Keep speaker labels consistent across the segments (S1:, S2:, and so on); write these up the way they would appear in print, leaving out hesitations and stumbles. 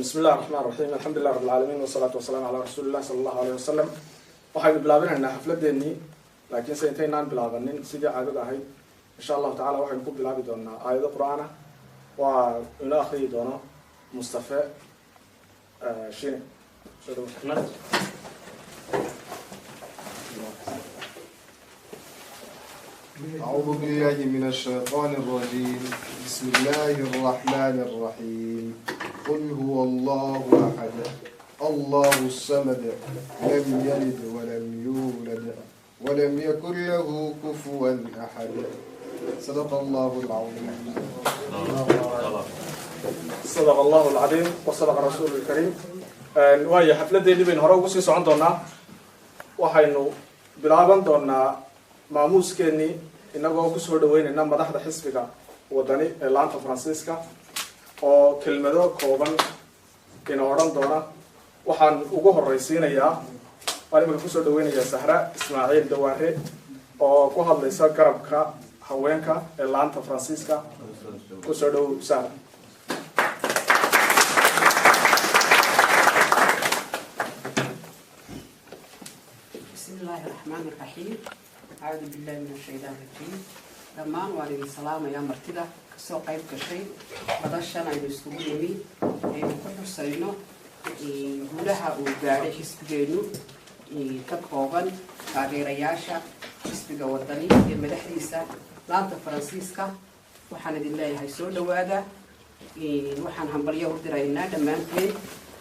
S1: بسم الله الرحمن الرحيم، الحمد لله رب العالمين، والصلاة والسلام على رسول الله صلى الله عليه وسلم. Waxaynu bilaabinaynaa xafladeennii, laakiin se intaynaan bilaabanin, sidii caadada ahayd, insha Allahu tacala waxaynu ku bilaabi doonaa aayado Qur-aan ah. Waa inoo akriyi doono Mustafe Shine. Soo dhawo.
S2: أعوذ بالله من الشيطان الرجيم. بسم الله الرحمن الرحيم. قل هو الله أحد، الله الصمد، لم يلد ولم يولد ولم يكن له كفوا أحد. صدق الله العظيم.
S1: صدق الله العظيم وصدق رسوله الكريم. Waayo, xafladeennii baynu hore ugu sii socon doonaa. Waxaynu bilaaban doonaa maamuuskeenii, inagoo kusoo dhaweynayna madaxda xisbiga Wadani ee laanta Faransiiska oo kelmado kooban ina odhan doona. Waxaan ugu horreysiinayaa, waan imika kusoo dhaweynayaa Sahra Ismaaciil Dawaare oo ku hadlaysa garabka haweenka ee laanta Faransiiska. Kusoo dhow, Sahra.
S3: بسم الله الرحمن الرحيم، أعوذ بالله من الشيطان الرجيم. Dhammaan waan idin salaamayaa martida kasoo qayb gashay madashan aynu iskugu nimi aynu ku xusayno guulaha uu gaadhay xisbigeennu ka kooban taageerayaasha xisbiga Wadani iyo madaxdiisa laanta Faransiiska. Waxaan idin leeyahay soo dhawaada. Waxaan hambalyo u diraynaa dhammaanteen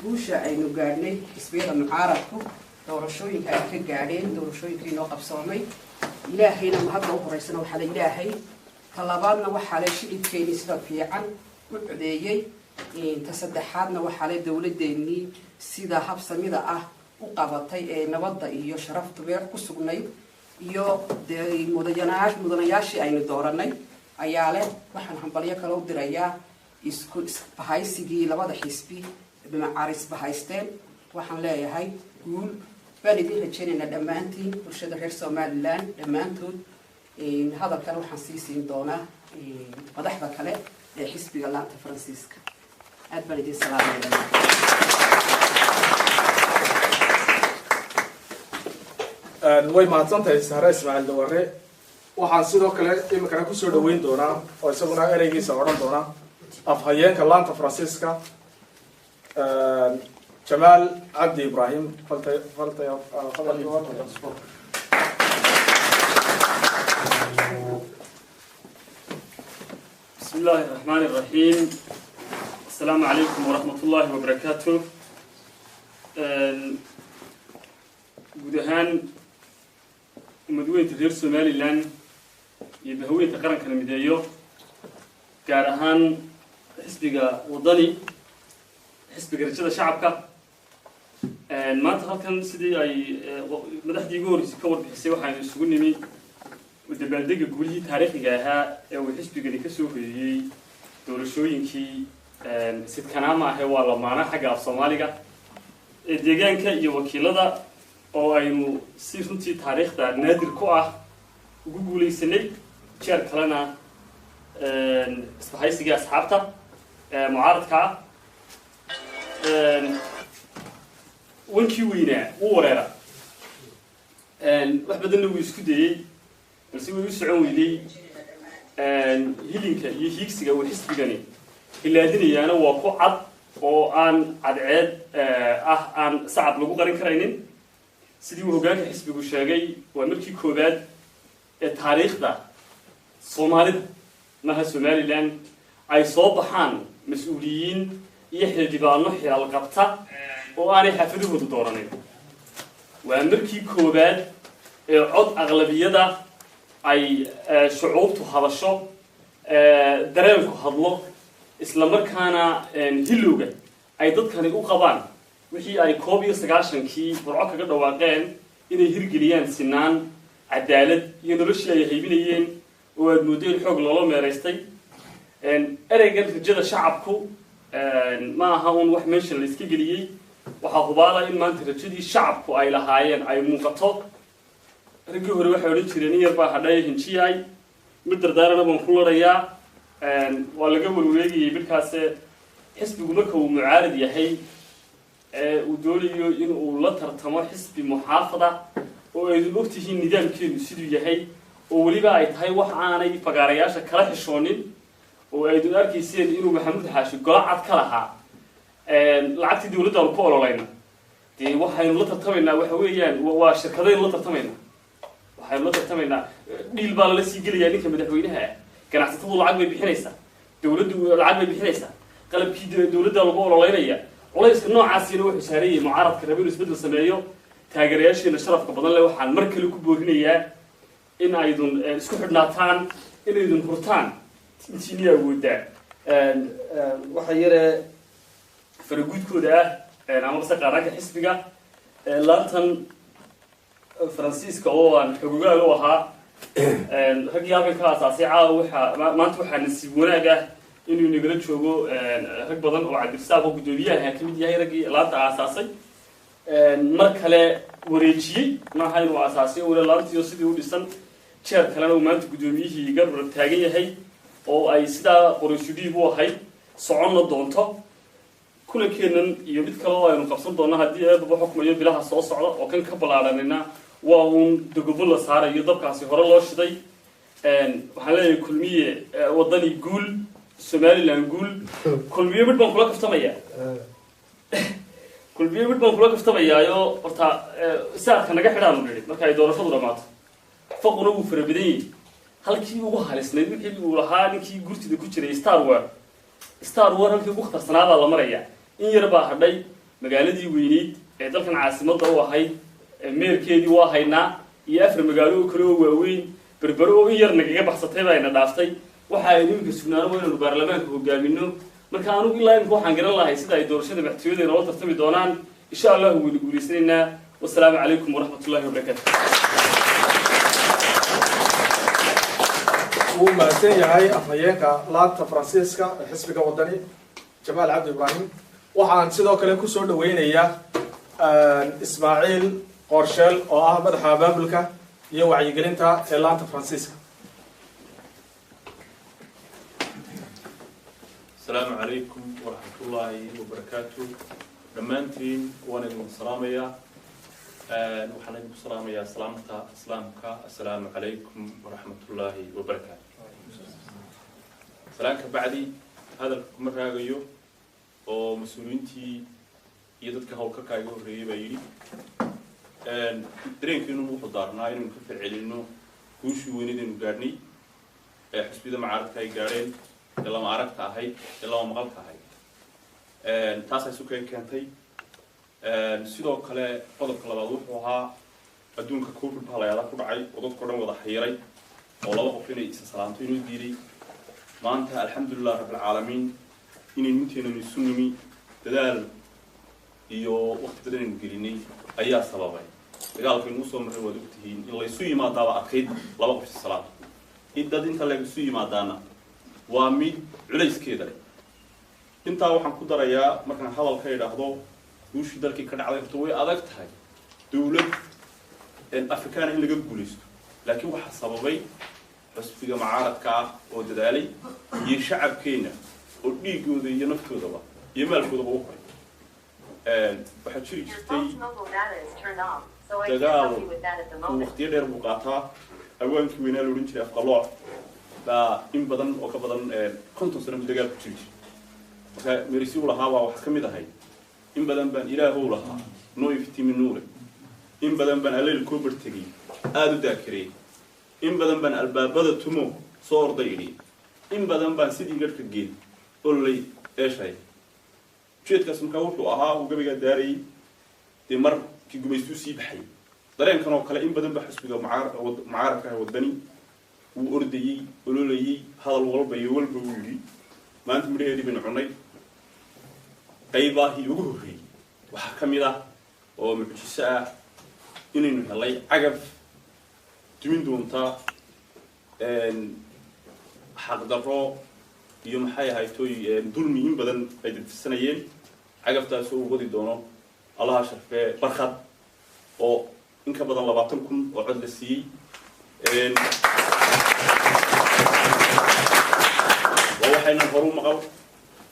S3: guusha aynu gaadhnay, xisbiyada mucaaradku doorashooyinka ay ka gaadheen doorashooyinkii noo qabsoomay. Ilaahayna mahadda u horeysana waxaa le Ilaahay, ta labaadna waxaa le shicibkeennii sida fiican u codeeyey, ta saddexaadna waxaa le dowladeennii sida habsamida ah u qabatay ee nabadda iyo sharaftu beer ku sugnayd, iyo dee mudanayaashii aynu dooranay ayaa leh. Waxaan hambalyo kale u dirayaa isku isbahaysigii labada xisbi mucaaris bahaysteen. Waxaan leeyahay guul baan idin rajaynaynaa dhammaantiin, bulshada reer Somaliland dhammaantood. Hadalkan waxaan sii siin doonaa madaxda kale ee xisbiga laanta Faransiiska. Aad baan idin salaamaya dhammaantood.
S1: Way mahadsan tahay Sahre Ismaaciil Daware. Waxaan sidoo kale iminkana kusoo dhaweyn doonaa oo isaguna ereygiisa odhan doona afhayeenka laanta Faransiiska, Jamaal Cabdi Ibrahim. Falta falta fadal.
S4: بسم الله الرحمن الرحيم. السلام عليكم ورحمة الله وبركاته. Guud ahaan umadweynta reer Somaliland iyo bahaweynta qarankana mideeyo, gaar ahaan xisbiga Wadani, xisbiga rajada shacabka, maanta halkan sidii ay madaxdii ugu horreysay ka warbixisay, waxaanu isugu nimi dabaaldega guulihii taariikhiga ahaa ee uu xisbigani kasoo hoyeyey doorashooyinkii sidkanaama ahe, waa lamaana xagga af Soomaaliga, ee deegaanka iyo wakiilada, oo aynu si runtii taariikhda naadir ku ah ugu guulaysanay jeer kalena isbahaysigii asxaabta mucaaradka ah. Wankii weynaa wuu wareera, wax badanna wuu isku dayey, balse way u socon weydey. Hilinka iyo hiigsiga uu xisbigani hilaadinayaana waa ku cad oo aan cadceed ah aan sacab lagu qarin karaynin. Sidii uu hoggaanka xisbigu sheegay, waa markii koowaad ee taariikhda Soomaalida, maha Somaliland, ay soo baxaan mas-uuliyiin iyo xildhibaano xilaal qabta oo aanay xaafadahoodu dooranin. Waa markii koowaad ee cod aqlabiyada ay shucuubtu hadasho, dareenku hadlo, isla markaana hilowga ay dadkani u qabaan wixii ay 91-kii Burco kaga dhawaaqeen, inay hirgeliyaan sinaan, cadaalad iyo noloshii ay haybinayeen oo aad mooddo in xoog loola meeraystay. Ereygan rajada shacabku ma aha un wax meesha la iska geliyey. Waxaa hubaala in maanta rajadii shacabku ay lahaayeen ay muuqato. Raggii hore waxay odhan jireen, in yar baa hadhaya hinjiyaay. Mid dardaarana baan ku larayaa. Waa laga warwareegayay midkaase. Xisbigu marka uu mucaarad yahay ee uu doonayo in uu la tartamo xisbi muxaafada oo aydun ogtihiin nidaamkeenu siduu yahay, oo weliba ay tahay wax aanay fagaarayaasha kala xishoonin, oo aydun arkayseen inuu Maxamuud Xaashi golo cad ka lahaa lacagtii dawladdaanu ku ololayna. Dee waxaynu la tartamaynaa waxa weeyaan waa shirkadaynu la tartamaynaa, waxaynu la tartamaynaa dhiil baa lala sii gelayaa ninka madaxweynaha ah. Ganacsatadu lacag bay bixinaysaa, dawladdu lacag bay bixinaysaa, qalabkii dawladda lagu ololeynaya. Culayska noocaasina wuxuu saaran yahay mucaaradka raba inuu isbeddel sameeyo. Taageerayaasheena sharafka badan leh, waxaan mar kale ku boorinayaa in aydun isku xidhnaataan, inaydun hurtaan intiini awooddaa waxa yare faraguudkooda ah amabase qaaraanka xisbiga. Laantan Faransiiska oo aan xogogaal u ahaa raggii halkan ka aasaasay, caawa waxaa maanta waxaa nasiib wanaag ah inuu nagala joogo rag badan oo Cabdirasaaq oo guddoomiyaha ka mid yahay, raggii laanta aasaasay mar kale wareejiyey. Maaha inuu aasaasay wala laantiyo sidii u dhisan jeer kalena uu maanta guddoomiyihii garbar taagan yahay, oo ay sidaa qoraysu dhiib u ahayd soconna doonto. Kulankeennan iyo mid kale oo aynu qabsan doonno haddii Eebaba xukmayo bilaha soo socda oo kan ka ballaadhanina, waa uun dogobo la saarayo dabkaasi hore loo shiday. Waxaan leeyahay Kulmiye, Wadani guul, Somaliland guul. Kulmiye mid baan kula kaftamayaa, Kulmiye mid baan kula kaftamayaayo. Horta saadka naga xidhaanu nidhi marka ay doorashadu dhamaato, faquna wuu fara badan yahay. Halkii ugu halisnayd wixii uu lahaa ninkii gurtida ku jiray Star War, Star War, halkii ugu khatarsanaadaa la marayaa. In yar baa hadhay. Magaaladii weyneyd ee dalkan caasimadda u ahayd meerkeedii waa haynaa, iyo afar magaalo oo kale oo waaweyn. Berbere oo in yar nagaga baxsatay baa ina dhaaftay. Waxa aynu iminka sugnaano waa inaynu baarlamaanka hogaamino. Marka anugu ilaa imika waxaan garan lahay sida ay doorashada madaxtooyada inoola tartami doonaan. Insha Allahu waynu guulaysanaynaa. Wasalaamu calaykum waraxmat ullahi wabarakaatu.
S1: Wuu mahadsan yahay afhayeenka laanta Faransiiska ee xisbiga Wadani, Jamaal Cabdi Ibraahim. Waxaan sidoo kale kusoo dhaweynayaa Ismaaciil Qoorsheel oo ah madaxa abaabulka iyo wacyigelinta ee laanta Faransiiska.
S5: Asalaamu calaykum waraxmatullaahi wabarakaatu. Dhammaantiin waan idin salaamayaa. Waxaan idinku salaamayaa salaamta Islaamka: assalaamu calaykum waraxmatullaahi wabarakaatu. Salaan ka bacdi, hadalka kuma raagayo oo mas-uuliyiintii iyo dadka howlkarkaa iga horreeyay baa yidhi. Dareenkeenu wuxuu daarnaa inaynu ka falcelinno guushii weynadaynu gaadhnay ee xusbiyada mucaaradka ay gaadheen, ee lama aragta ahayd, ee lama maqalka ahayd. Taasaa isu keen keentay. Sidoo kale qodobka labaad wuxuu ahaa adduunka COVID baa layaada ku dhacay oo dadka o dhan wada xayiray, oo laba qof inay isa salaamto inuu diiday. Maanta alxamdulilah rabbilcaalamiin inaynu inteenanu isu nimi, dadaal iyo waqti badan aynu gelinay ayaa sababay. Dagaalkaynu usoo marray waad ogtihiin, in laysu yimaadaaba adkayd, laba qof isa salaamto in dad inta leg isu yimaadaana waa mid culayskeeda leh. Intaa waxaan ku darayaa markaan hadalka idhaahdo guushii dalkii ka dhacday, horta way adag tahay dawlad Afrikaana in laga guulaysto, laakiin waxaa sababay xusbiga mucaaradka ah oo dadaalay iyo shacabkeenna oo dhiigooda iyo naftoodaba iyo maalkoodaba u horay. Waxaa jiri jirtay dagaal uu waqtiyo dheer buu qaataa. Awaankii weynaa la odhan jiray Afqalooc baa in badan oo ka badan 50 sano buu dagaal ku jiri jiray. Marka merisi u lahaa baa wax ka mid ahay: "In badan baan Ilaahow lahaa noo iftiimi nuure, in badan baan alleyl koo bartegay aada u daakiray, in badan baan albaabada tumo soo orday idhi, in badan baan sidii garhka geed ololay eeshay." Ujeedkaas markaa wuxuu ahaa uu gabaygaa daarayay dee markii gumaystuu sii baxay. Dareenkan oo kale in badan baa xisbiga mucaaradka ah Wadani wuu ordayey, ololayey, hadal walba iyo walba uu yidhi. Maanta midhaheedii baynu cunnay. Qaybaahii ugu horreeyey waxaa ka mid ah oo mucjiso ah inaynu helay cagaf dumin doonta xaqdarro iyo maxay ahaytoy dulmi in badan ay dadtirsanayeen. Cagaftaas oo uu wadi doono Allaha sharfee Barkhad, oo in ka badan 20,000 oo cod la siiyey. Waa waxaynan horu maqal.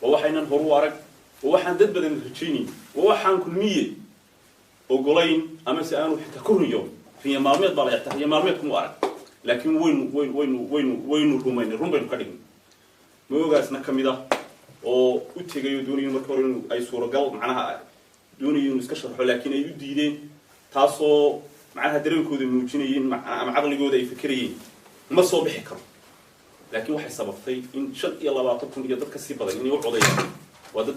S5: Waa waxaynan horu arag, waa waxaan dad badan rajaynayn, waa waxaan Kulmiye ogolayn ama se aanu xitaa ku riyo. Riya maalmeed baa la yaxtaa, riya maalmeed kuma arag, laakiin waynu rumaynay, run baynu ka dhignay. Moogaasna ka mid ah oo u tegay oo doonayo marka hore inuu ay suuragal macnaha doonayo inuu iska sharxo, laakiin ay u diideen, taasoo macnaha dareenkooda muujinayeen ama caqligooda ay fekerayeen ma soo bixi karo. Laakiin waxay sababtay in 25,000 iyo dad ka sii badan inay u codeeyaan. Waa dad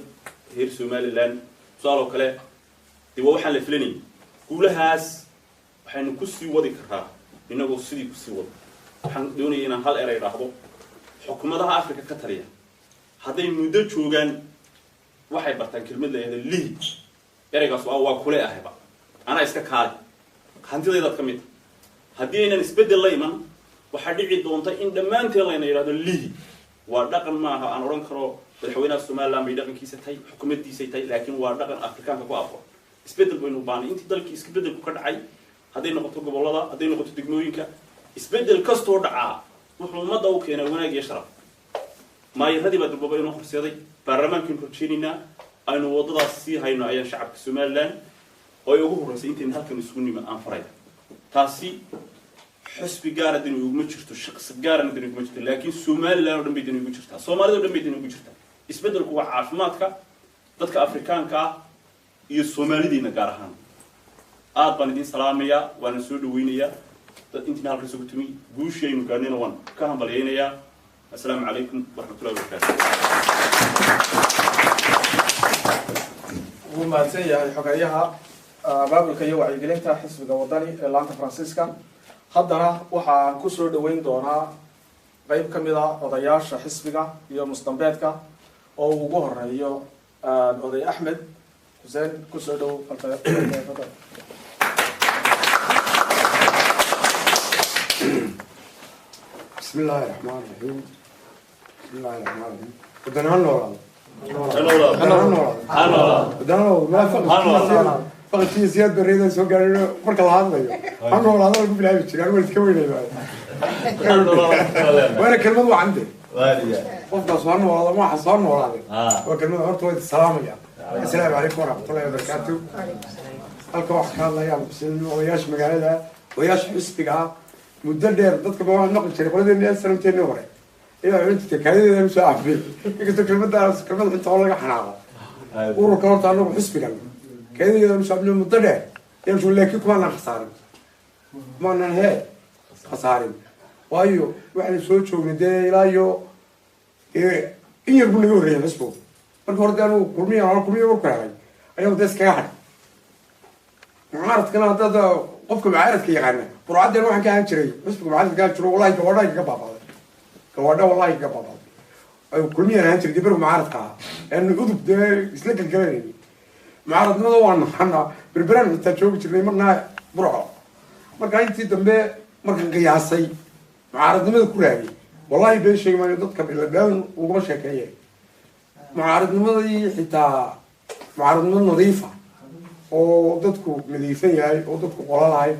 S5: reer Somaliland tusaale oo kale. Dee waa waxaan la filanayay. Guulahaas waxaynu kusii wadi karaa inagoo sidii kusii wado. Waxaan doonaya inaan hal eray idhaahdo. Xukuumadaha Africa ka taliya hadday muddo joogaan waxay bartaan kelmad la yidhahdo "lihi". Ereygaas waa kule ahayba, anaa iska kaale, hantidaydaad ka mid tahay. Haddii aynan isbeddel la iman, waxaa dhici doonta in dhammaanteen layna yidhahdo "lihi". Waa dhaqan maaha aan odhan karo madaxweynaha Somaliland bay dhaqankiisa tahay, xukuumaddiisay tahay, laakiin waa dhaqan Afrikaanka ku aqoon. Isbeddel baynu baanay. Intii dalkii iska beddelku ka dhacay, hadday noqoto gobollada, hadday noqoto degmooyinka, isbeddel kastoo dhacaa wuxuu ummadda u keenaa wanaag iyo sharaf. Maayaradii baa durbaba inoo horseeday, baarlamaankaynu rajaynaynaa aynu waddadaas sii hayno. Ayaan shacabka Somaliland oo ay ugu horreysay intayna halkan isugu nimi aan faraya. Taasi xusbi gaara dani uguma jirto, shaqsi gaarana dani uguma jirto, laakiin Somaliland oo dhan bay dani ugu jirtaa, Soomaalida o dhan bay dani ugu jirtaa. Isbeddelku waa caafimaadka dadka Afrikaanka ah iyo Soomaalidiina gaar ahaan. Aad baan idin salaamayaa, waana soo dhaweynayaa dad intiina halkan isugu timi. Guushii aynu gaadhnayna waan ka hambalyaynayaa. Assalaamu calaykum waraxmatullahi wabarakaatu.
S1: Wuu mahadsan yahay xogeyaha abaabulka iyo wacyigelinta xisbiga Wadani ee laanta Faransiiska. Haddana waxaan kusoo dhaweyn doonaa qeyb ka mid a odayaasha xisbiga iyo musdambeedka oo uu ugu horeeyo oday Axmed Xuseen. Kusoo dhow. Fadal.
S6: بسم الله الرحمن الرحيم، بسم الله الرحمن الرحيم. ودنا نورا ودنا نورا ودنا نورا ما فقط فقط في زياد بريدة سو قالوا marka la hadlayo ha noolaado lagu bilaabi jiray. Anigu iska weynay waana kelmad waa cande qofkaas ha noolaado ma waxa soo noolaaday waa kelmad. Horta waa salaamaya. Assalaamu calaykum waraxmatullahi wabarakaatu. Halka waxaa ka hadlaya Xuseen, odayaasha magaalada, odayaasha xisbiga ah muddo dheer. Dadka ba waxaa noqon jiray qoladeena sanadteennii hore ayaa odhan jirtay kaadideeda soo afbay, inkastoo kelmadaas kelmad xunta oo laga xanaaqo. Ururka horta anagu xisbigan kaadideeda soo afbay muddo dheer ayaan soo, laakiin kumaanan khasaarin, kumaanan hee khasaarin, waayo waxaynu soo joognay dee ilaa iyo in yar buu naga horreeyay xisbigu. Marka hore dee anugu Kulmiya hore, Kulmiya marku helay ayagu dee iskaga hadhay mucaaradkana. Haddaad qofka mucaaradka yaqaana, Burcaddeen waxaan ka ahaan jiray xisbiga mucaaradka ahaan jiro. Wallahi gawadha kaga baabaaday, gawadha wallahi kaga baabaaday. Ay Kulmiyaan ahaan jiray dee berigu mucaaradka ahaa aan Udub dee isla gelgelanayni. Mucaaradnimada waa naqaanaa, Berberaan xitaa joogi jirnay marna Burco. Marka intii dambe markaan qiyaasay mucaaradnimada ku raagay, wallahi been sheegi maayo, dadka been laguma sheekeeye. Mucaaradnimadii xitaa mucaaradnimo nadiifa oo dadku midaysan yahay oo dadku qolalahay,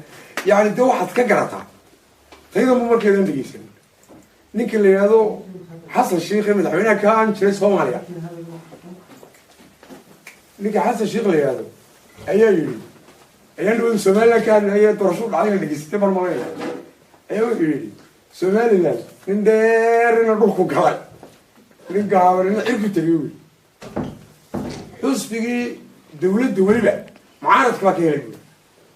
S6: yani dee waxaad ka garataa taydanba markeedan dhegeysan. Ninka la yidhahdo Xasan Sheikh ee madaxweynaha ka ahaan jiray Soomaaliya, ninka Xasan Sheikh la yidhahdo ayaa yidhi, ayaan dhawada Somaliland ka hadlaya, doorasho dhacday la dhegeysatay marmalaya, ayaa wuxuu yidhi: "Somaliland nin dheerina dhulku galay, nin gaabanina cirku tegay." Wy xusbigii dawladda weliba mucaaradka baa ka helay buuri.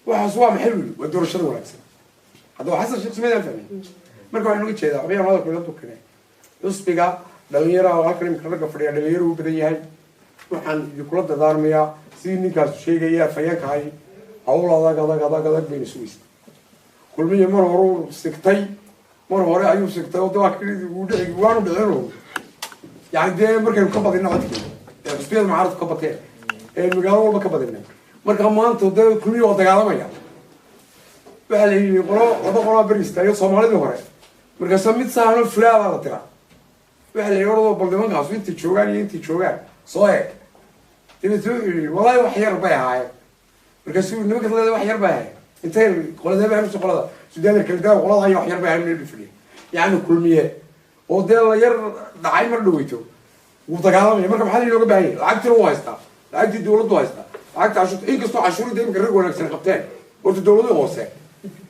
S6: Waxaas waa maxay buri? Waa doorashada wanaagsan. Haddaba Xasan Sheekh sumeydaan fahmay. Marka waxaan uga jeedaa waxbayaan hadalka ila dukane xusbiga dhalinyaraha oo halkan imika ragga fadhiya dhalinyaro u badan yahay. Waxaan idinkula dardaarmayaa sidii ninkaasu sheegaya afhayeenkahay, hawl adag adag adag adag bayna sugaysa. Kulmiya mar horuu sigtay, mar hore ayuu sigtay oo de waa uu dhici waanu dhicin. Yani dee markaynu ka badino codkeeda ee xusbiyada mucaaradku ka bateen ee magaalo walba ka badinay, marka maanta dee Kulmiya waa dagaalamaya. Waxaa la yidhi qolo laba qolaa beri istaayo Soomaalidii hore, markaasa mid saano fulaa la tiraa. Waxaa la yidhi: "Oradoo bal nimankaasu intay joogaan iyo intay joogaan soo eeg." Dabeetna wuxuu yidhi: "Wallahi wax yar bay ahaayeen." Markaasuu nimankaas leeda wax yar bay ahaayeen intay qoladee bay ahayn, qolada Suudaan kala daa, qolada ayaa wax yar bay ahayn meel fadhiya. Yacni Kulmiye oo dee la yar dhacay mar dhaweyto. Wuu dagaalamaya. Marka maxaa lainooga baahan yahay? Lacagtiina wuu haystaa, lacagtii dawladdu haystaa, lacagta cashuurta, inkastoo cashuuridda imika rag wanaagsan qabteen. Horta dawladii hoose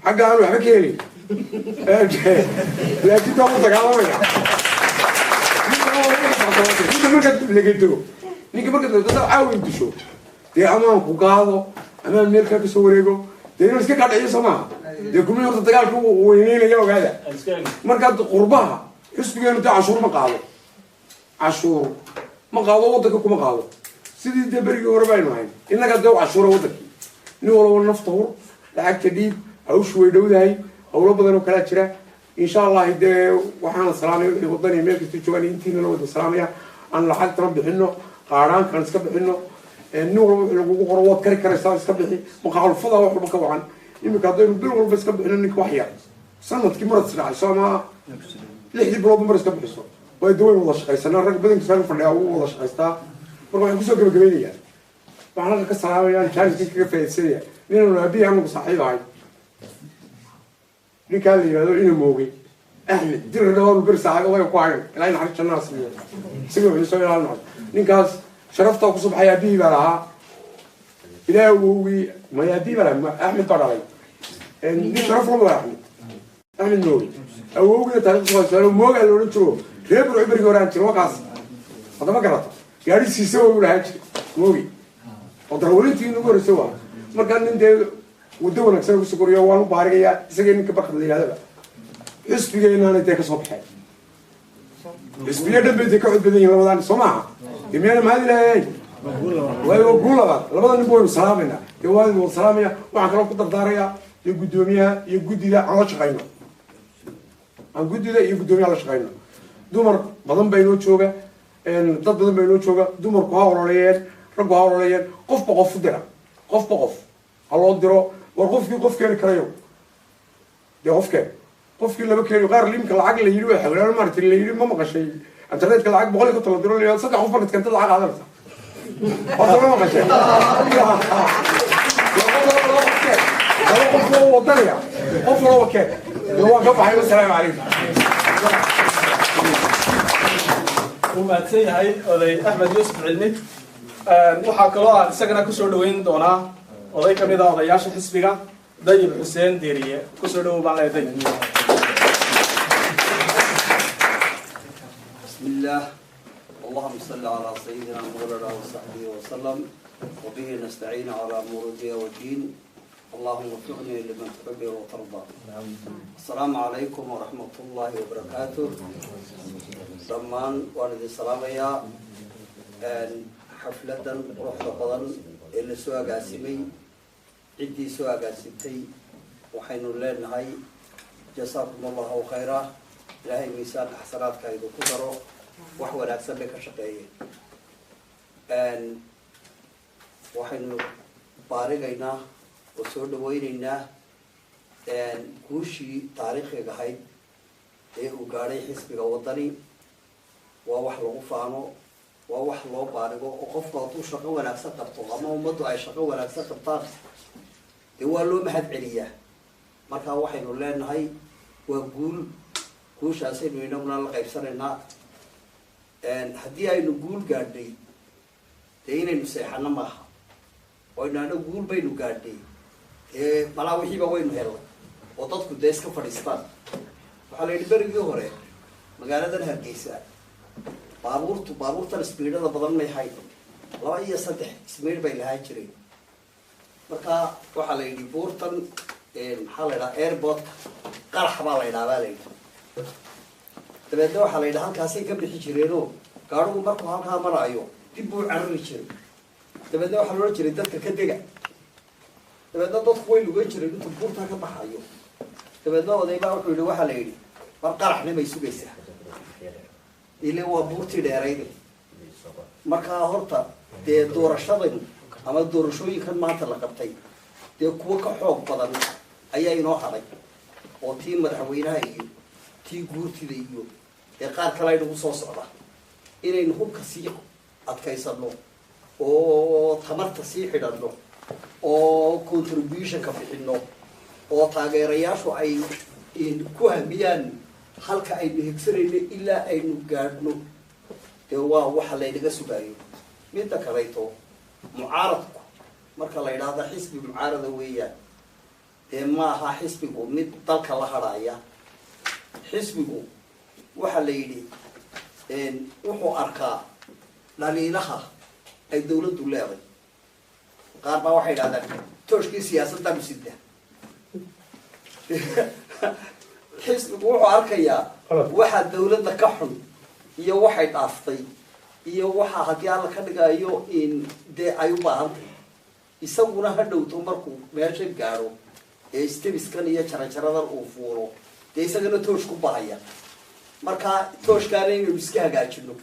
S6: xagga aan waxba ka helin, laakiin taa wuu dagaalamaya. Ninka markaad legedo, ninka markaad legedo dad caawin disho, dee amaan ku gaado, amaan meel kaa kasoo wareego, dee inuu iska kaa dhiciyo, soo maaha? Dee kumii horta dagaalka wuu weyneynaya, ogaada. Markaad qurbaha xisbigeenu dee cashuur ma qaado, cashuur ma qaado, waddanka kuma qaado. Sidii dee berigii hore baynu ahayn innagaa dee cashuura waddankii. Nin walba nafta hur, lacagta dhiib, hawshu way dhowdahay, hawlo badan oo kalaa jira, insha Allahi. Dee waxaana salaamaya wixii wadani meel kasta joogaan, intiina la wada salaamaya. Aan lacagtana bixino, qaadhaankaan iska bixino. Nin walba wixii lagugu qoro waad kari karaysaa, iska bixi. Maqaalfada wax walba ka wacan. Iminka haddaynu bil walba iska bixino, ninka wax yar sanadkii marad israacayso ama 6dii biloodba mar iska bixiso, way dawayn wada shaqaysanaa. Rag badankiisa fadhiyaa wuu wada shaqaystaa. Marka waxaan kusoo gabagabaynayaa, waxaan halka ka salaamaya, jaaniska kaga faaidsanaya, ninaanu aabihii anagu saaxiib ahay, ninkaa la yihahdo ina Moogay Axmed Dirir dhawaanu beri saaxiib odaga ku hayn. Ilaa naxariis jannaa siiyo isaga, wuxuu soo ilaalin noqon ninkaas sharaftaa kusoo baxay. Aabihii baa lahaa, ilaah wowgii maya, aabihii baa lahaa, Axmed baa dhalay. Nin sharaf lama Axmed, Axmed Moogay awowgiina taariikhda Moogaa la odhan jiro. Reer Burco berigii hore aan jiro wakaas. Haddama garata gaari siisa way u lahaan jiray Moogi oo darwalintii nagu horreysay waa. Markaa nin dee waddo wanaagsan ugu sokoriyo, waan u baarigayaa isagii ninka Barkad la yidhahdaba. Xisbigeenaana dee kasoo baxeen, xisbiyo dhan bay dee ka cod badan yihin labadaan, soo maaha? Dee miyaana mahad Ilaahay? Waayo waa guul labaad. Labada nin waynu salaamayna, dee waan wada salaamaya. Waxaan kaloo ku dardaarayaa dee guddoomiyaha iyo guddida aan la shaqayno, aan guddida iyo guddoomiyaha la shaqayno. Dumar badan baa inoo jooga, dad badan baa inoo jooga. Dumarku ha ololeeyeen, raggu ha ololeeyeen. Qofba qof u dira, qofba qof ha loo diro. War qofkii qof keeni karayo, dee qof keen, qofkii laba keeni. Qaar limka lacag la yidhi way xawlaan maaragtay, la yidhi ma maqashay internetka lacag 150 la diro, la yidhi saddex qof markaad keentad lacag qaadanaysa. Horta ma maqashay? Laba qof oo wadanaya, qof walba keen. Dee waan ka baxay, wasalaamu calaykum.
S1: Wuu mahadsan yahay oday Axmed Yuusuf Cilmi. Waxaa kaloo aan isagana kusoo dhaweyn doonaa oday ka mid a odayaasha xisbiga, Dayib Xuseen Diiriye. Kusoo dhawow baan leeyahay, Dayib.
S7: بسم الله، اللهم صل على سيدنا مولانا وصحبه وسلم، وبه نستعين على امور الدنيا والدين. اللهم وفقني لمن تحب وترضى. السلام عليكم ورحمة الله وبركاته. Dhammaan waan idin salaamayaa. Xafladan quruxda badan ee la soo agaasimay, ciddii soo agaasimtay waxaynu leenahay jasaakum Allahu khayra, Ilaahay miisaanka xasanaadka idinku daro. Wax wanaagsan bay ka shaqeeyeen. Waxaynu baarigaynaa oo soo dhaweyneynaa guushii taariikhiga ahayd ee uu gaadhay xisbiga Waddani. Waa wax lagu faano, waa wax loo baarigo, oo qofku hadduu shaqo wanaagsan qabto ama ummaddu ay shaqo wanaagsan qabtaan, dee waa loo mahad celiyaa. Marka waxaynu leenahay waa guul, guushaasaynu inaguna la qaybsanaynaa. Haddii aynu guul gaadhnay, dee inaynu seexano maaha oo aynu guul baynu gaadhnay, dee malaa wixiiba waynu helnay oo dadku dee iska fadhiistaan. Waxaa la yidhi berigii hore magaaladan Hargeysa baabuurtu baabuurtan ismiidhada badan may hayn, laba iyo saddex ismiidh bay lahaan jireen. Marka waxaa la yidhi buurtan maxaa la yidhaha, airportka Qarax baa la yidhaha baa la yidhi. Dabeedna waxaa la yidhi halkaasay ka bixi jireenoo gaadhigu markuu halkaa maraayo dib buu carari jiray. Dabeedna waxaa la odhan jiray dadka ka dega. Dabeedna dadku way lugeyn jireen intuu buurtaa ka baxayo. Dabeedna odaybaa wuxuu yidhi, waxaa la yidhi mar qaraxna bay sugaysaa ile waa buurtii dheerayde. Markaa horta dee doorashadan ama doorashooyinkan maanta la qabtay, dee kuwo ka xoog badan ayaa inoo hadhay, oo tii madaxweynaha iyo tii guurtida iyo dee qaar kale aynagu soo socda. Inaynu hubka sii adkaysano oo tamarta sii xidhanno oo contributionka bixino oo taageerayaashu ay ku hamiyaan halka aynu higsanayno ilaa aynu gaadhno. Dee waa waxa laynaga sugaayo. Midda kaleeto, mucaaradku marka la yidhaahdo xisbi mucaarada weeyaan, dee ma aha xisbigu mid dalka la hadhaya. Xisbigu waxaa la yidhi wuxuu arkaa dhaliilaha ay dawladdu leeday. Qaar baa waxay yidhahdaan tooshkii siyaasaddaanu sidna. Xisbigu wuxuu arkayaa waxa dawladda ka xun iyo waxay dhaaftay iyo waxa haddii Alla ka dhigayo in dee ay u baahantay. Isaguna ha dhowto markuu meesha gaadho ee stebiskan iyo jarajaradan uu fuulo, dee isagana toosh ku bahaya. Marka tooshkaana inaynu iska hagaajino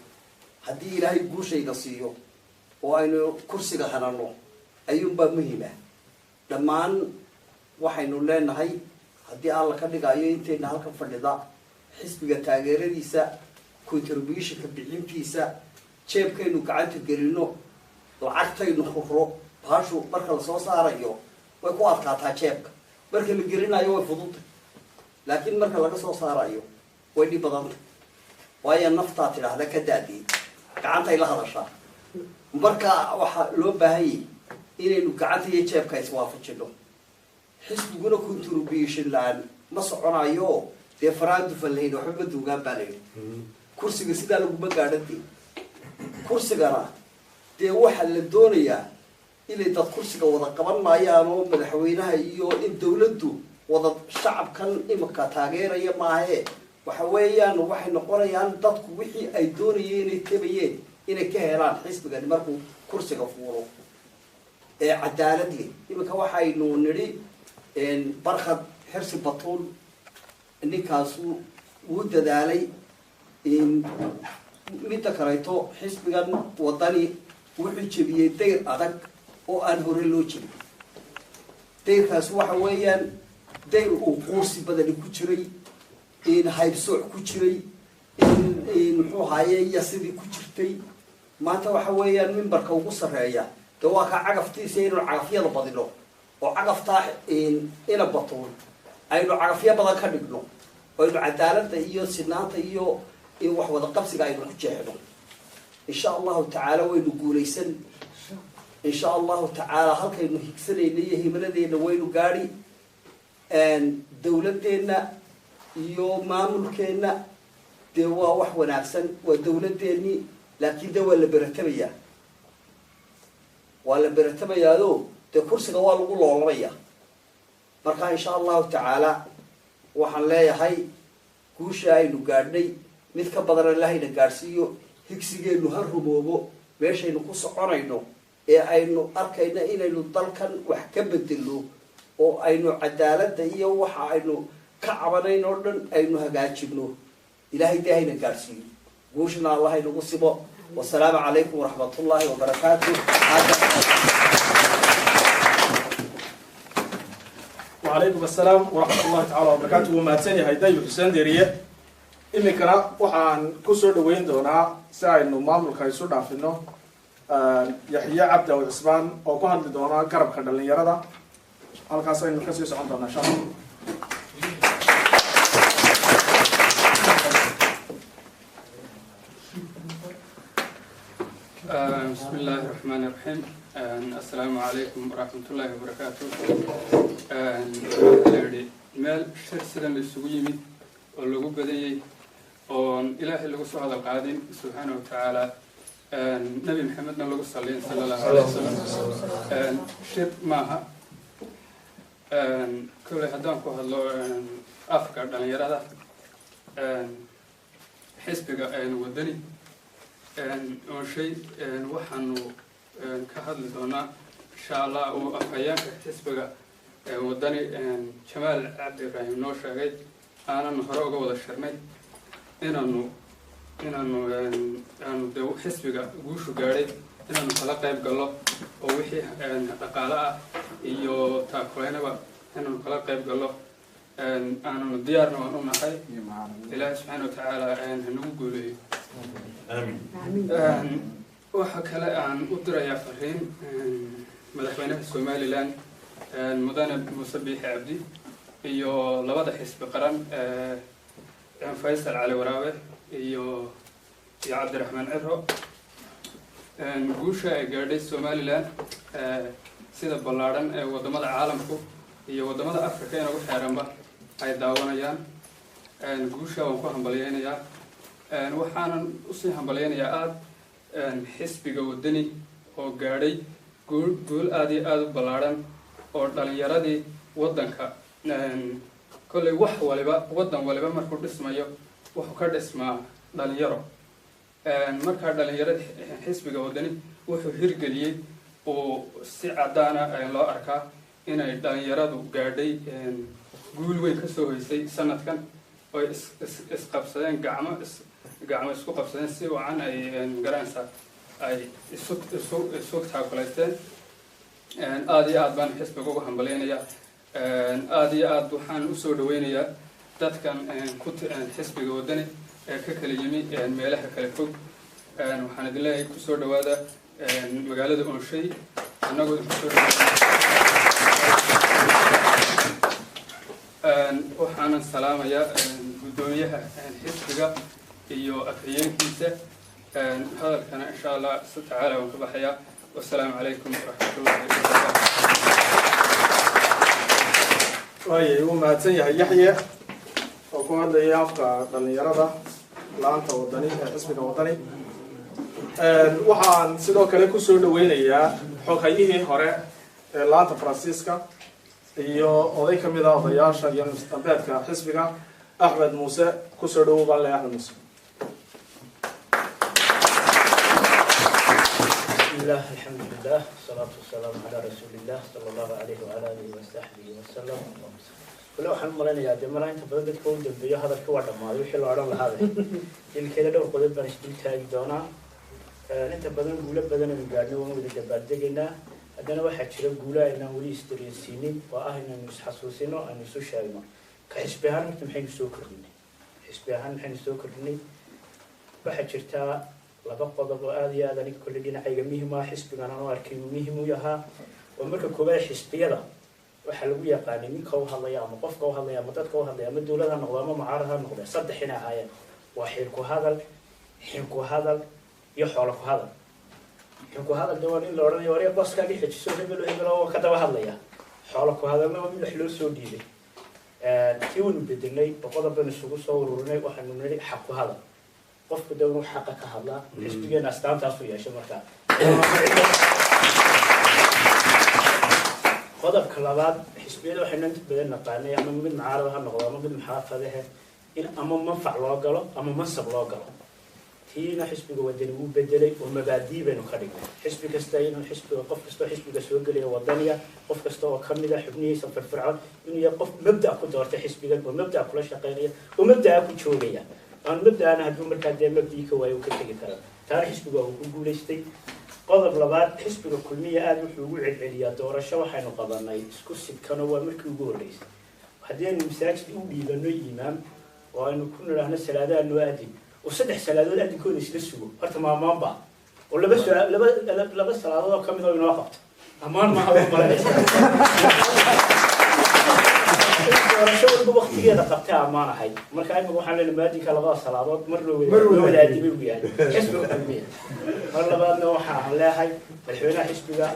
S7: haddii Ilaahay guushayna siiyo oo aynu kursiga hanano ayuunbaa muhiima. Dhammaan waxaynu leenahay, haddii Alla ka dhigayo, intayna halkan fadhida xisbiga taageeradiisa, contributionka bixintiisa, jeebkaynu gacanta gelino, lacagtaynu huro. Baashu marka lasoo saarayo way ku adkaataa jeebka, marka la gelinayo way fududtay, laakiin marka laga soo saarayo way dhib badantay, waayo naftaa tidhaahda ka daadiyey, gacantay la hadashaa. Marka waxaa loo baahanyay inaynu gacanta iyo jeebka iswaafajino. Xisbiguna contribution la-aan ma soconayo. Dee faraan dufan lahayn waxba ma duugaan baa layidhi. Kursiga sidaa laguma gaadhan. Dee kursigana dee waxaa la doonayaa inay dad kursiga wada qaban maayaan oo madaxweynaha iyo in dawladdu wada shacabkan imika taageeraya maahe. Waxa weeyaan waxay noqonayaan dadku wixii ay doonayeen inay tabayeen inay ka helaan xisbigani markuu kursiga fuulo ee cadaalad leh. Iminka waxaynu nidhi Barkhad Xirsi Batuun ninkaasu wuu dadaalay. Midda kaleeto, xisbigan Wadani wuxuu jebiyey dayr adag oo aan hore loo jebin. Dayrkaas waxa weeyaan dayr uu quursi badani ku jiray, in haybsooc ku jiray, in muxuu ahaaye yasidii ku jirtay. Maanta waxa weeyaan mimbarka ugu sarreeya dee waa kaa cagaftiisa. Inaynu cagafyada badino oo cagaftaa ina batuun aynu cagafyo badan ka dhigno oo aynu cadaaladda iyo sinaanta iyo wax wada qabsiga aynu ku jeexno, insha Allahu tacaala waynu guulaysan. Insha Allahu tacaala halkaynu higsanayna iyo himiladeenna waynu gaadhi. Dawladeenna iyo maamulkeenna dee waa wax wanaagsan, waa dawladeennii, laakiin dee waa la beratamayaa, waa la beratamayaado dee kursiga waa lagu loolamaya. Marka insha Allahu tacaala waxaan leeyahay guusha aynu gaadhnay mid ka badan Ilaahayna gaadhsiiyo. Higsigeennu ha rumoobo. Meeshaynu ku soconayno ee aynu arkayno inaynu dalkan wax ka bedelno oo aynu cadaaladda iyo waxa aynu ka cabanayn oo dhan aynu hagaajino, Ilaahay dee hayna gaadhsiiyo, guushna Allah haynagu sibo. Wasalaamu calaykum waraxmatullaahi wabarakaatu.
S1: Wacalaykum assalaam waraxmat ullahi tacala wabarakaatu. Wuu mahadsan yahay Dayib Xuseen Deriye. Iminkana waxaan kusoo dhaweyn doonaa, si aynu maamulka isu dhaafino, Yaxye Cabdi Aw Cismaan oo ku hadli doona garabka dhalinyarada. Halkaas aynu kasii socon doonaa, insha Allah.
S8: بسم الله الرحمن الرحيم. السلام عليكم ورحمة الله وبركاته. Waxaa meel shir sidan la isugu yimid oo lagu badanyay oon Ilaahay lagu soo hadal qaadin subxaana wa tacaala, Nebi Maxamedna lagu saliyin sala Allahu alayh wasalam, shir maaha. Kolley haddaan ku hadlo afka dhalinyarada xisbiga Wadani oo shay waxaanu ka hadli doonaa insha Allah uu afhayaanka xisbiga Wadani Jamaal Cabdi Ibraahim noo sheegay, aanan hore uga wada shirnay inaanu aanu dee xisbiga guushu gaadhay inaanu kala qayb gallo oo wixii dhaqaale ah iyo taakuleynaba inaanu kala qayb gallo aananu diyaarna waan u nahay. Ilaahay subxaana watacaala hanagu guuleeyo. Waxa kale aan u dirayaa fariin madaxweynaha Somaliland mudane Muuse Biixi Cabdi iyo labada xisbi qaran, Faysal Cali Waraabe iyo Iyo Cabdiraxmaan Ciro, guusha ay gaadhay Somaliland sida ballaadhan ee waddamada caalamku iyo waddamada Africa inagu xeeranba ay daawanayaan, guusha waan ku hambalyeynayaa. Waxaanan usii hambalyeynayaa aada xisbiga Waddani oo gaadhay guul, guul aada iyo aada u ballaadhan oo dhalinyaradii waddanka. Kolley wax waliba, waddan waliba markuu dhismayo wuxuu ka dhismaa dhalinyaro. Markaa dhalinyarada xisbiga Waddani wuxuu hirgeliyey oo si caddaana loo arkaa inay dhalinyaradu gaadhay guul weyn kasoo hoysay sanadkan, oy is is isqabsadeen, gacmo is gacmo isku qabsadeen, si wacan ay garanaysaa ay isu taakulaysteen. Aada iyo aad baan xisbiga uga hambalyeynayaa. Aada iyo aad waxaan usoo dhaweynayaa dadkan ku xisbiga Waddani ee ka kala yimi meelaha kala fog. Waxaan idin leeyahay, kusoo dhawaada magaalada Onshay. Annagoo idinku soo dhawaada waxaanan salaamayaa guddoomiyaha xisbiga iyo afhayeenkiisa. Hadalkana insha Allah si tacaala waan ka baxayaa. Wasalaamu calaykum waraxmatullahi wabarakaatu.
S1: Waayay, wuu mahadsan yahay Yaxye oo ku hadlaya afka dhalinyarada laanta Wadani ee xisbiga Wadani. Waxaan sidoo kale kusoo dhaweynayaa xoghayihii hore ee laanta Faransiiska iyo oday ka mid a odayaasha iyo mustambeedka xisbiga, Axmed Muuse. Kusoo dhawow baan leeyahay, Axmed Muuse.
S9: بسم الله، الحمد لله، والصلاة والسلام على رسول الله صلى الله عليه وعلى آله وصحبه وسلم. Wali waxaan u malaynayaa dee malaa inta badan dadka u dambeeyo hadalka waa dhammaaday wixii la odhan lahaade. Dilkeeda dhowr qodob baan isdul taagi doonaa. Inta badan guulo badan aynu gaadhnay waan wada dabaaldegaynaa. Haddana waxaa jira guulo aynaan weli isdareensiinin oo ah inaynu isxasuusino, aynu isu sheegno. Ka xisbi ahaan horta maxaynu soo kordhinay? Xisbi ahaan maxaynu soo kordhinay? Waxaa jirtaa laba qodob oo aada iyo aada aniga kolley dhinacayga muhim ah, xisbigan aan u arkay inuu muhim u yahaa. Oo marka koowaad, xisbiyada waxaa lagu yaqaanay ninka u hadlaya ama qofka u hadlaya ama dadka u hadlaya, ama dowlad ha noqdo ama mucaarad ha noqde, saddex inay ahaayeen: waa xiil ku hadal, xin ku hadal iyo xoolo ku hadal. Xin ku hadal de waa nin la odhanayo warya booskaagii xejiso, hebel hebel oo ka daba hadlaya. Xoolo ku hadalna waa mid wax loo soo dhiibay. Tii waynu bedelnay oo qodob baynu isugu soo ururinay. Waxaynu nidhi xaq ku hadal. Qofku de inuu xaqa ka hadlaa, xisbigeena astaantaasu yeeshay. Markaa qodobka labaad, xisbiyada waxaynu inta badan naqaanay, ama mid mucaarad ha noqdo ama mid muxaafadahe, in ama manfac loo galo ama mansab loo galo. Tiina xisbiga Wadani wuu bedelay oo mabaadii baynu ka dhignay xisbi kasta inuu xisbiga, qof kasta oo xisbiga soo gelaya Wadaniya, qof kasta oo kamid a xubnihiisa firfircoon, inuu yahay qof mabda' ku doortay xisbigan oo mabda' kula shaqeynaya oo mabda'a ku joogaya, aan mabda'ana hadduu markaa dee mabdii ka waayo uu ka tegi karo. Taana xisbiga uu ku guulaystay. Qodob labaad, xisbiga Kulmiya aada wuxuu ugu celceliyaa doorasho waxaynu qabanay isku sidkano. Waa markii ugu horreysay. Haddii aynu masaajid u dhiibano imaam oo aynu ku nidhaahno salaadaha noo adin, oo saddex salaadood adinkooda isla sugo, horta maamaanba oo laba laba laba salaadood oo kamid oo inoo qabto ammaan maaha. Waa baranaysa doorasho walba waktigeeda qabtay ammaan ahayd. Marka imika waxaan leenahay muadinka labada salaadood mar loo wada adimay uu yahay xisbiga Kulmiya. Mar labaadna waxaan leeyahay madaxweynaha xisbiga,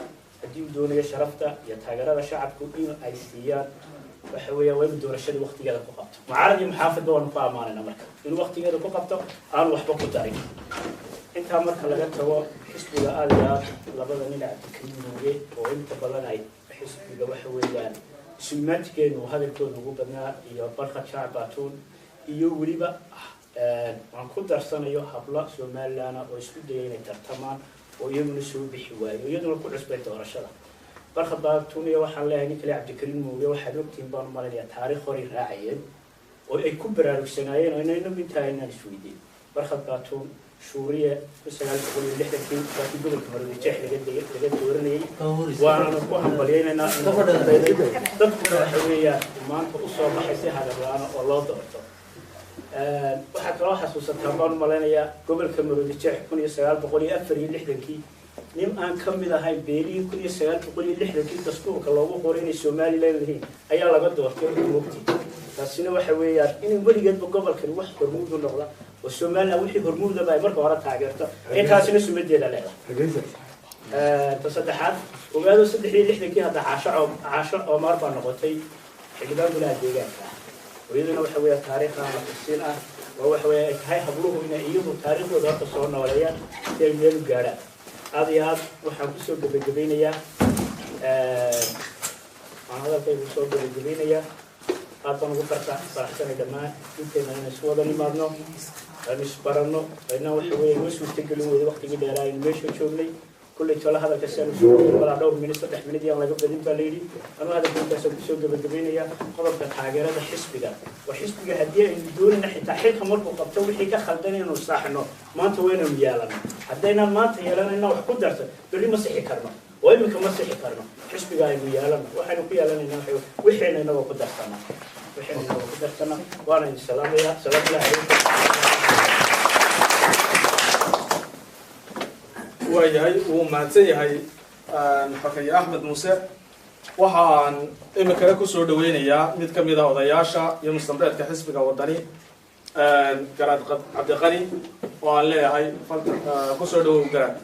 S9: haddii uu doonayo sharafta iyo taageerada shacabku in ay siiyaan, waxa weeya waa inuu doorashada waktigeeda ku qabto. Mucaarad iyo muxaafidba waanu ku ammaanayna marka inuu waktigeeda ku qabto, aanu waxba ku darin. Intaa marka laga tago, xisbiga aada iyo aad labada nin Cabdikariim Mooge oo inta badan ay xisbiga waxa weeyaan isuimaantigeenu hadalkooda ugu badnaa, iyo Barkad Shaac Batuun, iyo weliba aan ku darsanayo hablo Somaliland oo isku dayay inay tartamaan oo iyaguna soo bixi waayo, iyaduna ku cusbay doorashada, Barkad Batuun iyo waxaan leeyahay nin kale Cabdikariim Mooge, waxaad ogtihiin baan u malaynayaa taariikh horay raacayeen oo ay ku baraarugsanaayeen oo inaynagu intaa aynaan isweydiin. Barkad Batuun Shuuriye 1960-kii waakii gobolka Maroodi Jeex laga dooranayay, waananu ku hambalyaynaynaa. Dadkuna waxa weeyaan maanta usoo baxay si hadal-la-aana oo loo doorto. Waxaa kaloo xasuusataa baan u malaynayaa gobolka Maroodi Jeex 1964-kii nin aan ka mid ahayn beelihii 1960-kii dastuurka loogu qoray inay Somaliland yihiin ayaa laga doortay. Mogti taasina waxa weeyaan inay weligeedba gobolkani wax hormuud u noqda Oo Somaliland wixii hormuudaba ay marka hore taageerto, intaasina sumadeeda leedahay. Ta saddexaad, ogaado, 63-kii hadda Caasho Oomaar baa noqotay xildhibaan golaha deegaanka ah, oo iyaduna waxa weeya taariikh aan la xursiin ah, oo waxa weeye ay tahay habluhu inay iyagu taariikhdooda horta soo nooleeyaan si ay meel u gaadhaan. Aad iyo aad waxaan kusoo gebagabeynayaa, waxaan hadalkaygu soo gebagabeynayaa, aad baan ugu faraxsanay dhammaan inteena inaan isu wada nimaadno, aynu isbaranno, ayna waxa weeye noo suurtagelin weyday waqtigii dheeraa aynu meesha joognay. Kulley tolo hadalka si aanu soo malaa dhowr minit, 3 minit yaan laga badin baa layidhi. Anuu hadalka intaasaan kusoo gebagabeynaya. Qodobka taageerada xisbiga waa xisbiga, haddii aynu doonayna xitaa xilka markuu qabto wixii ka khaldan inaynu saaxno, maanta waa inaynu yeelano. Haddaynaan maanta yeelanayna wax ku darto, berri ma sixi karno, oo iminka ma sixi karno. Xisbiga aynu yeelano, waxaynu ku yeelanayna wixiina inagoo ku darsana, wixiina inagoo ku darsana. Waana idin salaamayaa. Salaamu calaykum.
S1: Waayahay, wuu mahadsan yahay Xoghaye Axmed Muuse. Waxa aan iminkana kusoo dhaweynayaa mid ka mid a odayaasha iyo mustambeedka xisbiga Wadani, Garaad Cabdiqani, oo aan leeyahay kusoo dhawow, Garaad.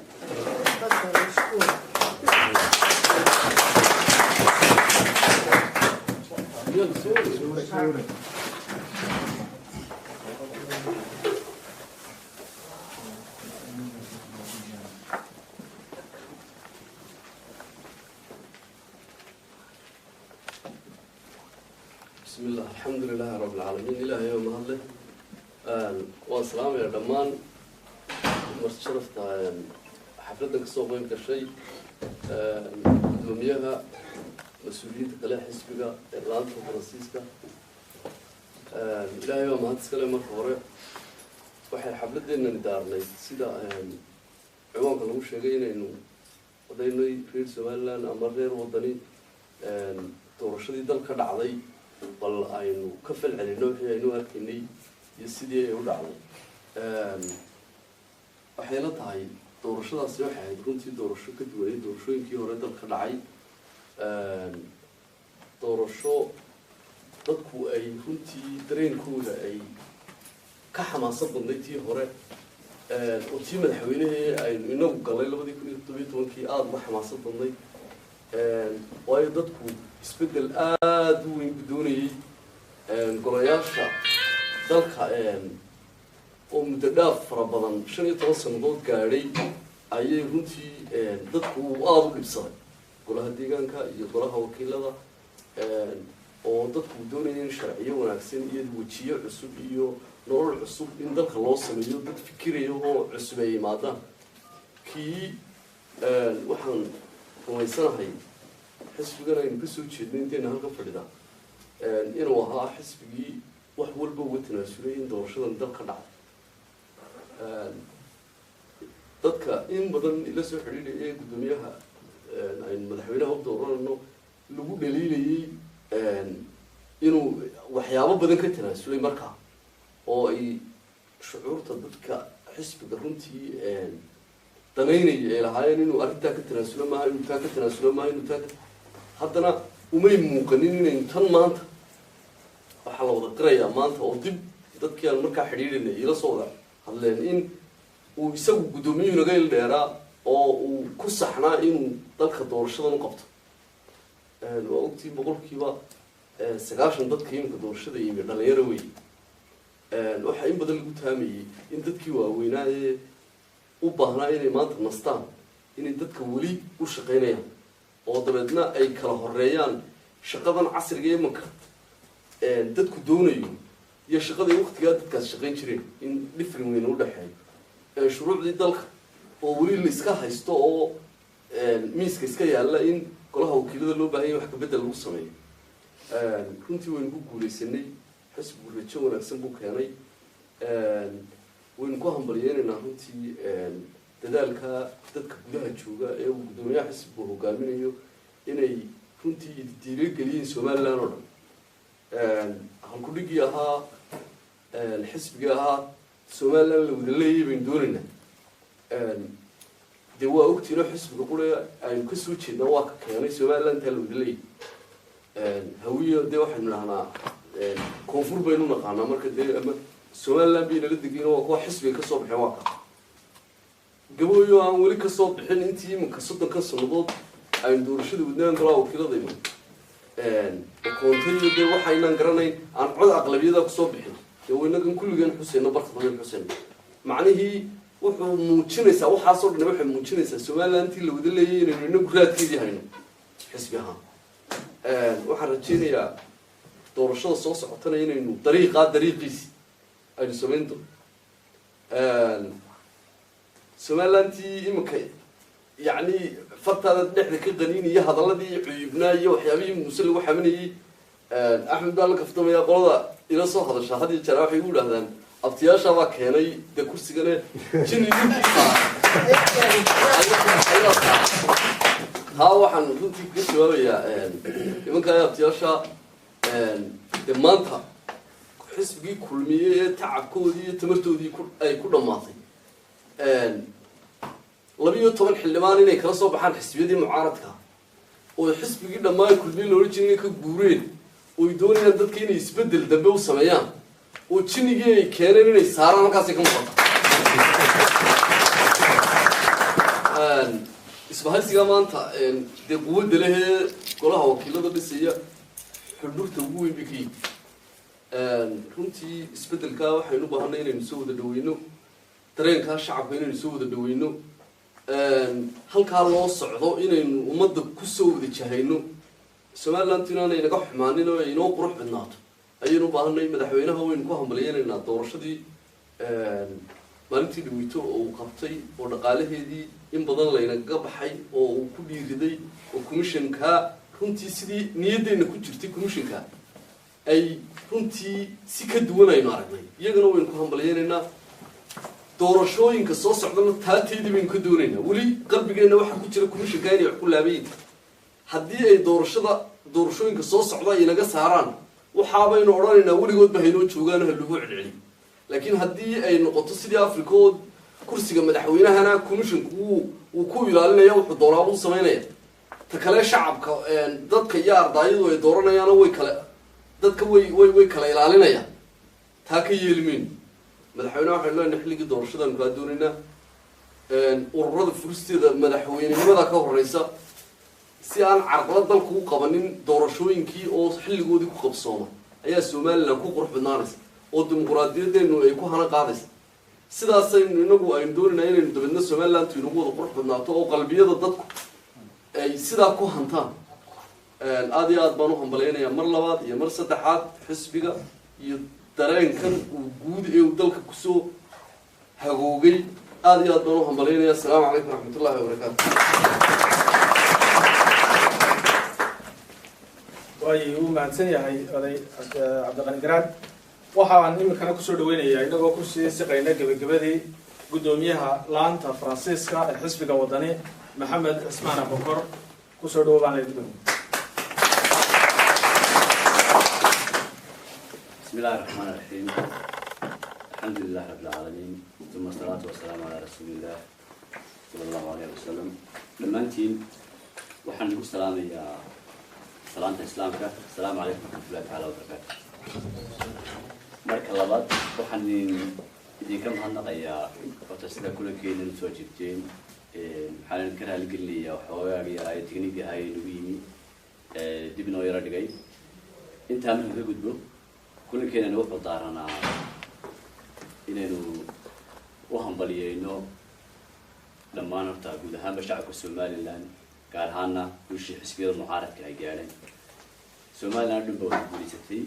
S10: بسم الله، الحمد لله رب العالمين. إلهي يوم هذا waan salaamaya dhammaan marti sharafta xafladdan kasoo qeyb gashay, gudoomiyaha, mas-uuliyiinta kale xisbiga ee laanta Faransiiska. Ilaahay baa mahad iskale. Marka hore waxay xafladeenani daarnayd, sida ciwaanka lagu sheegay, inaynu odaynay reer Somaliland ama reer Wadani doorashadii dalka dhacday bal aynu ka falcelino wixii aynu arkaynay iyo sidii ay u dhacday. Waxay la tahay doorashadaasi waxay ahayd runtii doorasho ka duwanay doorashooyinkii hore dalka dhacay, doorasho dadku ay runtii dareenkooda ay ka xamaasad badnay tii hore, oo tii madaxweynehee aynu inagu galay 2017-kii aada uga xamaasad badnay, waayo dadku isbeddel aada u weyn ku doonayay. Golayaasha dalka oo muddo dhaaf fara badan, 15 sanadood gaadhay, ayay runtii dadku uu aada u dhibsaday, golaha deegaanka iyo golaha wakiilada, oo dadku doonaya in sharciyo wanaagsan iyo wejiyo cusub iyo nolol cusub in dalka loo sameeyo, dad fikiraya oo cusub ay yimaadaan. Kii waxaan rumaysanahay xisbigan aynu kasoo jeedno intayna halka fadhida inuu ahaa xisbigii wax walba uga tanaasulay in doorashadan dalka dhacday. Dadka in badan ila soo xidhiidhaya ee guddoomiyaha aynu madaxweynaha u dooranayno lagu dhaliilayay inuu waxyaabo badan ka tanaasulay markaa, oo ay shucuurta dadka xisbiga runtii danaynaya ay lahaayeen inuu arrintaa ka tanaasulo maaha, inuu taa ka tanaasulo maaha, inuu taa ka. Haddana umay muuqanin inaynu tan maanta waxaa la wada qirayaa maanta, oo dib dadkii aan markaa xidhiidhinay ila soo wada hadleen, in uu isagu guddoomiyuhu naga il dheeraa oo uu ku saxnaa inuu dalka doorashadan u qabto. Waa ogtii, 90% dadka iminka doorashada yimi dhalinyaro wey. Waxaa in badan lagu taamayey in dadkii waaweynaa ee u baahnaa inay maanta nastaan inay dadka weli u shaqaynayaan, oo dabeedna ay kala horeeyaan shaqadan casriga imanka dadku doonayo iyo shaqadii waktigaa dadkaas shaqayn jireen, in different weyn u dhexeeyo, shuruucdii dalka oo weli la iska haysto oo miiska iska yaalla, in golaha wakiilada loo baahan yahay wax kabedel lagu sameeyo. Runtii waynu ku guuleysanay, xisbigu rajo wanaagsan buu keenay. Waynu ku hambalyeynaynaa runtii dadaalka dadka gudaha jooga ee uu guddoomiyaha xisbigu hogaaminayo inay runtii diirigeliyeen Somaliland oo dhan. Halkudhigii ahaa xisbigii ahaa Somaliland la wada leeyay baynu doonaynaa. Dee waa ogtiinoo xisbiga qura aynu kasoo jeednaa waa ka keenay Somaliland taa la wada leeyay. Hawiyo dee waxaynu dhahnaa koonfur baynu naqaanaa, marka dee ama Somaliland bay nala degiin, waa kuwa xisbiga kasoo baxeen. Waa ka Gabooyo aan weli kasoo bixin intii iminka 30-kan sannadood aynu doorashada wadnaan golaa wakiilada iman koontaiyo dee waxaynaan garanayn aan cod aqlabiyada kusoo bixin. Dee waynagan kulligeen xuseyno, barkadooyn xuseyno. Macnihii wuxuu muujinaysaa, waxaasoo dhan waxay muujinaysaa Somaliland intii la wada leeyay inaynu inagu raadkeedii hayno xisbi ahaan. Waxaan rajeynayaa doorashada soo socotana inaynu dariiqaa dariiqiisi aynu samayn doono. Somalilantii iminka yacni fartaada dhexda ka qaniinaya, hadaladii cuyubnaa iyo waxyaabihii Muuse lagu xaminayay, Axmed baa la kaftamaya. Qolada ila soo hadashaa had iyo jeer waxay igu idhahdaan abtiyaasha baa keenay dee kursigane jini. Taa waxaan runtii kaga jawaabayaa nimanka abtiyaasha, dee maanta xisbigii Kulmiye ee tacabkoodii iyo tamartoodii ay ku dhammaatay 12 xildhibaan inay kala soo baxaan xisbiyadii mucaaradka oo xisbigii dhammaan Kulmiye loola jiray inay ka guureen, oy doonayaan dadka inay isbeddel dambe u sameeyaan oo jinnigii ay keeneen inay saaraan, halkaasay ka muuqata. Isbahaysiga maanta dee quwadda lehee golaha wakiilada dhisaya xudhurta ugu weyn bay ka yihin. Runtii isbeddelkaa waxaynu u baahanay inaynu soo wada dhaweyno, dareenkaa shacabka inaynu soo wada dhaweyno, halkaa loo socdo inaynu ummadda kusoo wada jahayno, Somaliland inaanay naga xumaanin oo inoo qurux badnaato ayaynu u baahanay. Madaxweynaha waynu ku hambalyeynaynaa doorashadii maalintii dhaweyto oo uu qabtay oo dhaqaalaheedii in badan laynagaga baxay oo uu ku dhiiriday oo commissionka runtii sidii niyaddeenna ku jirtay commissionka ay runtii si ka duwan aynu aragnay. Iyagana waynu ku hambalyeynaynaa. Doorashooyinka soo socdana taateydii baynu ka doonaynaa. Weli qalbigeenna waxaa ku jira commissionka inay wax ku laabayin. Haddii ay doorashada doorashooyinka soo socda ay naga saaraan, waxaabaynu odhanaynaa weligoodba haynoo joogaan, ha lagu celceliyo. Laakiin haddii ay noqoto sidii Africa oo kursiga madaxweynahana commissionku wuu ku ilaalinaya, wuxuu doonaabuu samaynaya, ta kale shacabka dadka iyo ardaayadu ay dooranayaana way kale dadka way kala ilaalinayaan, taa ka yeeli mayno. Madaxweyneha waxaynu leenahay xilligii doorashadaanu kaa doonaynaa, ururada furisteeda madaxweynenimada ka horeysa, si aan carqalad dalku u qabanin doorashooyinkii oo xilligoodii ku qabsooma ayaa Somaliland ku qurux badnaanaysa oo dimuquraadiyadeenu ay ku hana qaadaysa. Sidaasaynu inagu aynu doonaynaa inaynu dabeedna Somalilantu inagu wada qurux badnaato oo qalbiyada dadku ay sidaa ku hantaan. Aada iyo aad baan u hambalyeynayaa mar labaad iyo mar saddexaad xisbiga iyo dareenkan uu guud ee uu dalka kusoo hagoogay. Aada iyo aad baan u hambalyeynaya. Asalaamu calaykum waraxmat ullahi wabarakaatu.
S1: Waay uu mahadsan yahay oday Cabdiqani Garaad. Waxaan iminkana kusoo dhaweynayaa, inagoo kusii siqayna gebagabadii, guddoomiyaha laanta Faransiiska ee xisbiga Wadani, Maxamed Cismaan Abukor. Kusoo dhawo baan leeyahay, gudoomiye.
S11: بسم الله الرحمن الرحيم، الحمد لله رب العالمين، ثم الصلاة والسلام على رسول الله صلى الله عليه وسلم. Dhammaantiin waxaan ugu salaamayaa salaanta islaamka, asalaamu calaykum waraxmatullahi tacaala wabarakaatu. Marka labaad waxaan idinka mahadnaqayaa horta sida kulankeena soo jirteen. Waxaan idinka raaligelinayaa waxoogaagii ay tigniga ahay nagu yimi dib inoo yaro dhigay. Intaa markaan ka gudbo, kulankeenana wuxuu daaranaa inaynu u hambaliyeyno dhammaan horta guud ahaanba shacabka Somaliland, gaar ahaana guushii xisbiyada mucaaradka ay gaadheen. Somaliland dhan ba waxay guulaysatay,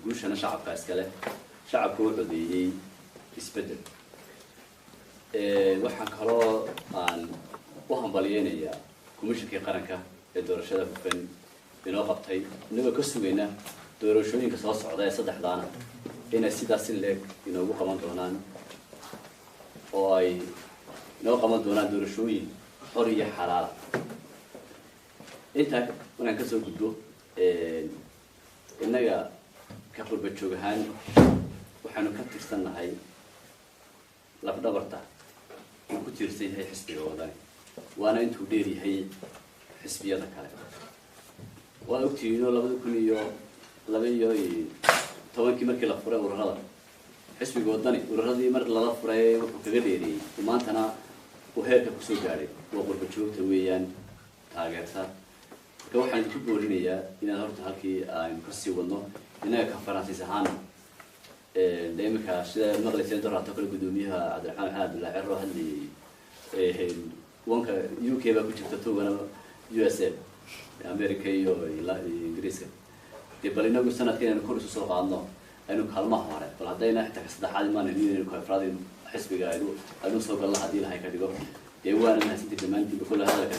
S11: guushana shacabka iskale, shacabka u codeeyey isbeddel. Waxaan kaloo aan u hambaliyeynayaa komishinkii qaranka ee doorashada hufan inoo qabtay, inagoo ka sugayna doorashooyinka soo socda ee saddexdaana inay sidaas si leeg inoogu qaban doonaan oo ay inoo qaban doonaan doorashooyin xor iyo xalaala. Intaa markaan kasoo gudbo, innaga ka qurba joog ahaan waxaanu ka tirsannahay lafdhabarta uu ku tiirsan yahay xisbiga Wadani, waana intuu dheer yahay xisbiyada kale. Waa ogtihiinoo 2012-kii markii la furay ururada Xisbiga Wadani ururadii mar lala furay wuxuu kaga dheereeyey, maantana uu heerka kusoo gaadhay, waa qurba joogta weeyaan taageerta. Marka waxaan idinku boorinayaa inaad horta halkii aynu kasii wadno. Innaga ka Faransiis ahaan de iminka sida maqlayseen doraato kale, guddoomiyaha Cabdiraxmaan Maxamed Cabdullahi Cero hadlayay, wanka UK baa ku jirta, togana USA, America iyo Ingiriiska. Dee bal inagu sanadka inaynu kor isu soo qaadno, aynu kaalmaha hore, bal haddayna xitaa ka saddexaad imaanayno, inaynu ka afraad xisbiga aynu soo galno haddii Ilahay ka dhigo. Dee waana mahadsantii dhammaantiinba. Kulle hadalka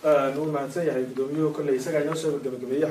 S11: waa.
S1: Wuu mahadsan yahay guddoomiyuhu. Kolley isagaa inoo soo gabagabeeyey.